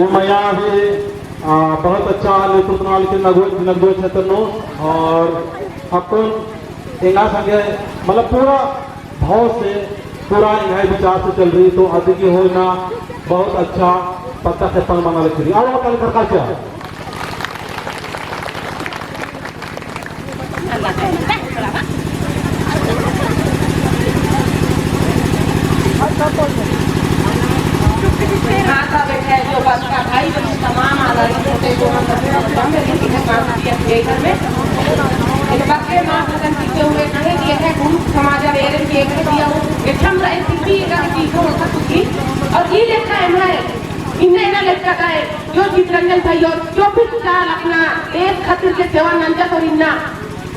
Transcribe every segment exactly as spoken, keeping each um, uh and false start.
मया भी, आ, बहुत अच्छा नेतृत्व नना लगी नगो-, नगदो क्षेत्र नू, और अक्कुन एंगा संगे, मतलब, पूरा भाव से, पूरा एंग्है विचार से चल रही, तो अदिगे होना बहुत अच्छा पद्दा खेप्पा मना लगी। और, और ताली खरका चिआ। माता बैठे जो बच्चा भाई बहन तमाम आदमी छोटे को हम सब बंद है, लेकिन हम काम किया गए घर में। इन बच्चे माँ भजन सीखे हुए कहे कि यह गुरु समाज अब एरन के एक दिया हो, ये छम रहे फिर भी एक आदमी को होता कुछ ही। और ये लेखा है हमारे, इन्ने ना लेखा का है, जो चितरंजन भाई और जो भी चाल अपना देश खातिर के सेवा नंजक और इन्ना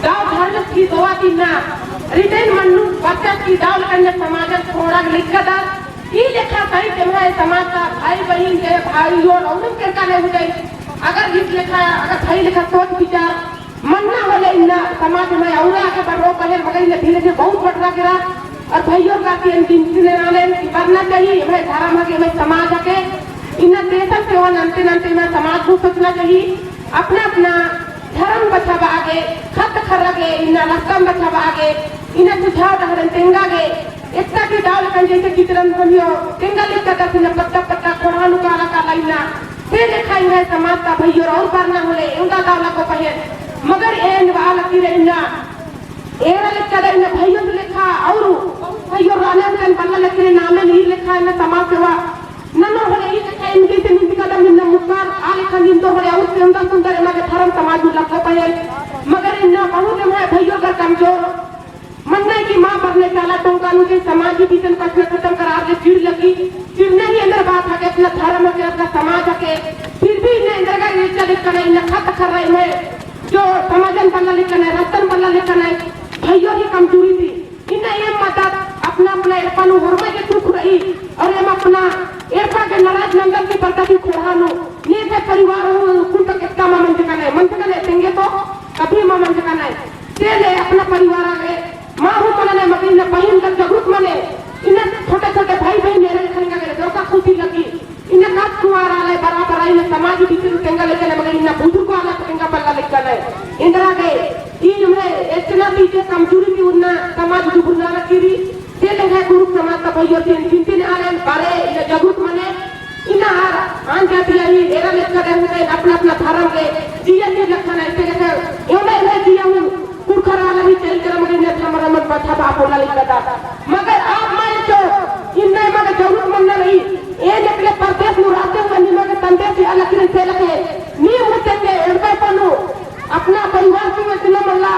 दव धर्म की दवा तिन्ना, रिटेन मन्नू बच्चा की दव लकन्या समाजन खोड़ा लिखा दा, ई लेखा सही तेम्है समाज का भाई बहिन के भाई और औरत के काले हो जाए। अगर इस लेखा, अगर सही लेखा सोच विचार मन्ना होले इन्ना समाज में और आगे बढ़ो पहले मगर इन्ना धीरे धीरे बहुत बढ़ रहा गिरा। और भाइयों का ती एन बिनती ननालेन कि बढ़ना चाहिए, हमारे धर्म हके, हमारे समाज हके, इन्ना देशन सेवा नन्ते नन्ते हमारे समाज को सोचना चाहिए। अपना अपना धर्म बचाबआ गे, खद्द खर्रा गे, इन्ना रस्तम बचाबआ गे, इन्ना सुझाव डहरेन तेंगा गे, एकता की डाल कन जैसे चितरंजन भइयो, तेंगा लिखा दस इन्ना पत्ता पत्ता खोड़हा नू काला काला इन्ना, से लेखा एंग्है समाज ता भइयो और बढ़ना होले, एंगा डाला को पहेन, मगर एन वाला की रे इन्ना, एरा लेखा दे इन्ना भइयो लेखा और भइयो राने उनकन बल्ला लेखा रे नामे नहीं लेखा इन्ना समाज सेवा। नन्ना होले ई लेखा इनके से निंदी कदम इन्ना मुक्कार, आ लेखा निंदो होले और से उंदा सुंदर एमा के धर्म समाज में लग्गो पहेल। मगर इन्ना बहुत एम्है भइयो कर कमजोर। मन्ना कि माँ बरने चाला टोंका नू जे समाज ही बीचन पछना खतम करार ले चिड़ लगी। चिड़ना ही अंदर बात हके, अपना धर्म हके, अपना समाज हके। फिर भी इन्ना अंदर का ये चले कना इन्ना खत खर्रा इन्ना जो समाजन बल्ला लेखा नय, रस्तन बल्ला लेखा नय, भइयो ही कमजोरी ती। इन्ना एम मदद अपना अपना एड़पा नू होरमा के दुख रही, और एम अपना एड़पा के नाराज नंदन की बरकत ही खोड़हा नू, ने से परिवार हूँ कुल तक एकता मा मंजका नय, मंजका नय तेंगे तो कभी मा मंजका नय। से ले अपना परिवार आगे, माँ हूँ मना नय, मगर इन्ना बहिन का जगरूक मने, इन्ना छोटे छोटे भाई बहिन मेरे खनिका के डोका खुशी लगी। इन्ना कास कुआर आलय बराबर इन्ना समाज बिचरू तेंगा लेकन मगर इन्ना बुजुर्ग आलय तेंगा बल्ला लेकन। एन्देरगे ई हमरे एतना बीजे कमजोरी ती उन्ना समाज डुबुरना लगी री। से लेंगा गुरु समाज का भइयो ती चिंतिन आलय बारे इन्ना जगरूक मने। इन्ना आर आन जाति आई एरा लेकन अपना अपना धर्म के जिया के लखन ऐसे लेकर एवं एवं जिया हूँ। पुरखर आलर ही चल कर मगर इन्ना धर्म रमन बछाबआ पोल्ला लिखा दा। मगर आप माने तो इन्ना मगर जरूरत मन्ना रही। ए जकले परदेस नू रहते हुए निमा के संदेश या लकड़ी से लगे। नी मुझे के एड़पा पन्नू अपना परिवार की वचना मल्ला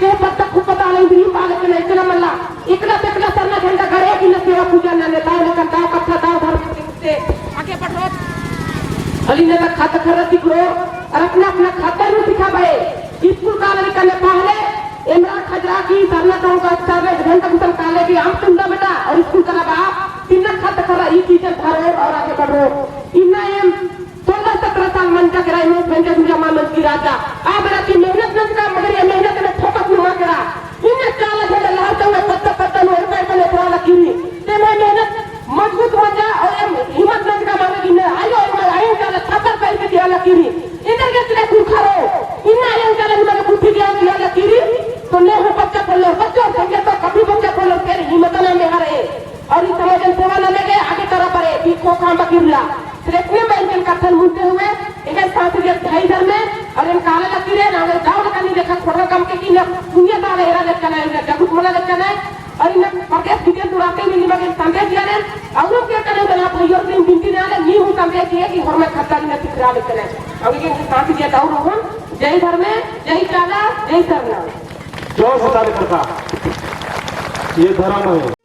के पत्ता खुपता आलर ही बाल के इतना मल्ला। इकला ते इकला सरना झंडा गड़े की न सेवा पूजा न नेता लेकिन दाव कत्था दाव धर्म से आगे बढ़ो। अली ने तक खाता खर्रा सिखरो और अपना अपना खाता नू सिखाबे। स्कूल काला लेकन पहले एमरा खजरा की सरना टोंका चार घंटा कुतल काले की आम तुंदा बेटा और स्कूल काला बा। तिन्ना खाता खर्रा ई चीजन धरो और आगे बढ़ो। इन्ना एम सोलह सत्रह साल मंजा केरा, एम मंजा दुर्गा माँ मंजकी राजा। आ बेरा की मेहनत नंजका, मगर ये मेहनत में फोकस नुमा केरा। इन्ना चाला झंडा लहरते हुए पत्ता पत्ता नू एड़पा एड़पा नू एतरा लगी री। तेम्है मेहनत मजबूत मंजा और एम हिम्मत नंजका माने कि इन्ना आयो एम आयो चाला छापर पाई के दिया लगी री। इधर के तेरे पुरखरो, इन्ना आयो चाला निमा के बुद्धि ज्ञान दिया लगी री। तो ने हो बच्चा खोलो, बच्चा संगे तो कभी बच्चा खोलो, तेरे हिम्मत ना में हारे। और इस समाजन सेवा नना गे आगे तरा परे, भी खो खाम बकिरला। सिर्फ इतने में इनके कथन मुनते हुए, इनके साथ ये भाई धर्म में, और इन काला लगी रे, ना अगर गाँव लगा नहीं देखा, खोड़ा कम के कि ना दुनिया का एरा लेकर ना, इनका जगत मना लेकर ना, और इन परदेस विदेश दुराते में निमा के संदेश दिया रे, और उनके कने बना भाई और दिन बिनती ना ले, नी हूँ संदेश दिए कि होरमा खद्दा ना तिकरा लेकर ना। और इनके साथ ये गाँव रोहन, जय धर्म, जय चाला, जय सरना। जोर से ताली खड़का। ये धर्म है।